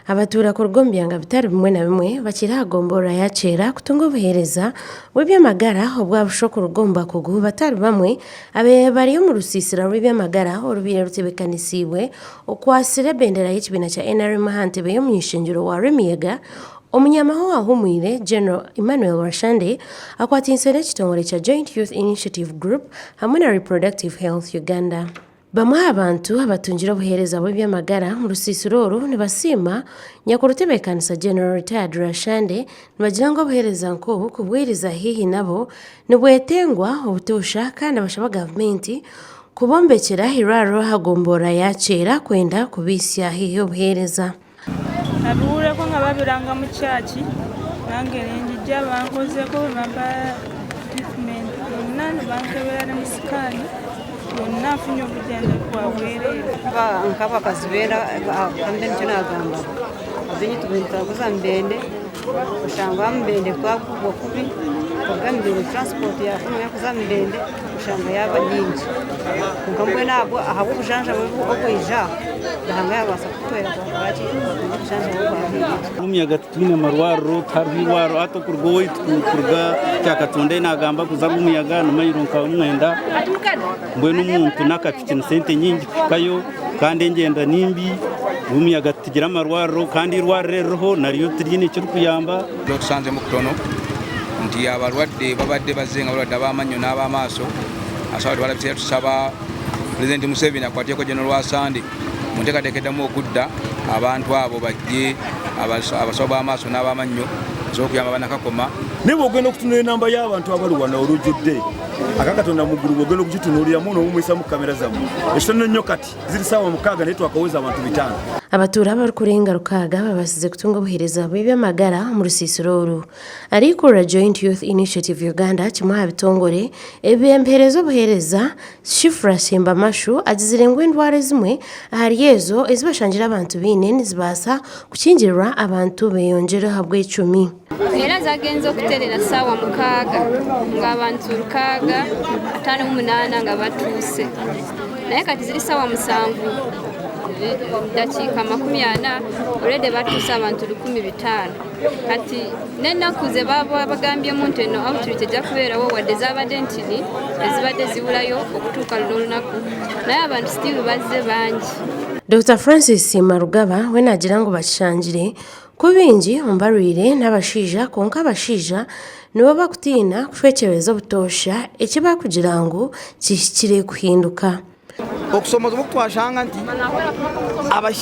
Abatuura kuruga omu byanga bitari bimwe na bimwe bakiri aha gomborora ya Kyera kutunga obuheereza bw'eby'amagara obwa busha okuruga omu bakugu batari bamwe ababaire bari omu rusiisira rw'eby'amagara orubaire rutebeekanisiibwe okwatsire ebendera y'ekibiina kya NRM aha ntebe y'omuny'ishengyero wa Rwemiyaga Omunyamahe owahumwire, General Emmanuel Rwashande akwatiinise n'ekitongore kya Joint Youth Initiative Group hamwe na Reproductive Health Uganda. Bamwe aha bantu abatungire obuheereza bw'eby'amagara omu rusiisira oru nibasiima nyakurutebeekanisa General Retired Rwashande nibagira ngu obuheereza nk'obu kubwiriza haihi nabo nibwetengwa obutoosha kandi bashaba gavumenti kubombekyera eirwariro aha gomborora ya Kyera kwenda kubaitsya haihi obuheereza. Nabihurireko nga babiranga omu kyaki nange ningija bankozeko nibampa tiritimenti yona nibankebera n'omu sikaani yona nfunire obujanjabi bwa bwereere. Nk'abakazi beena kambe nikyo naagamba abaingi tubaire nituraguza mubende oshanga owa mubende twagubwa kubi kuruga mubende turansipoti yakuza mubende oshanga yaaba nyingi kwonka mbwenu ahabw'obujanjabi obwaija Ruhanga yaabaasa kutuhwera twakora ki twatunga obujanjabi obwa Omuyaga titwine marwariro tihariho irwariro hati okuruga owaitu kuruga Kyakatunda ei naagamba kuza Rwumuyaga ni mailo nka mwenda mbwenu omuntu n'akapiki ni sente nyingi kuhikayo kandi engyenda ni mbi Rwumuyaga titugira amarwariro kandi eirwariro eririho naryo tiriine ekirikuyamba. Tusanzemu kutono nti abalwadde babadde bazze nga balwadde ab'amannyo n'ab'amaaso abasawo tebalabise era tusaba Pulezidenti Museveni akwatireko General Rwasande mu nteekateeka eddamu okudda abantu abo bajje abasawo b'amaaso n'ab'amannyo basobole okuyamba bannakakoma. Naye bw'ogenda okutunula enamba y'abantu abali wano olujjudde akakatonda mu ggulu bw'ogenda okugitunuuliramu n'obumuyisa mu kamera zammwe ekitono ennyo kati ziri saawa mukaaga naye twakaweza abantu bitaano. Abatuura abarikurenga rukaaga babaasize kutunga obuheereza bw'eby'amagara omu rusiisira oru. Arikukurira Joint Youth Initiative Uganda kimwe aha bitongore ebibeempeereza obuheereza, Shifrah Simbamashu agizire ngu endwara ezimwe ahari ezo ezi bashangire abantu baine nizibaasa kukingirirwa abantu beyongyere ahabw'ecumi. Era zagenze okuterera saawa mukaaga nga abantu 658 nga batuuse naye kati ziri saawa musanvu dakiika 40 already batuuse abantu 1005 kati n'ennaku ze baba bagambyemu nti eno outreach ejja kubeerawo wadde zabadde ntini ezibadde zibulayo okutuuka luno olunaku naye abantu still bazze bangi. Dokita Francis Marugaba we naagira ngu bakishangire ku baingi omu barwaire n'abashaija kwonka abashaija nibo bakutiina kushwekyereza obutoosha eki barikugira ngu kihikire kuhinduka. Okusomozibwa oku twashanga nti.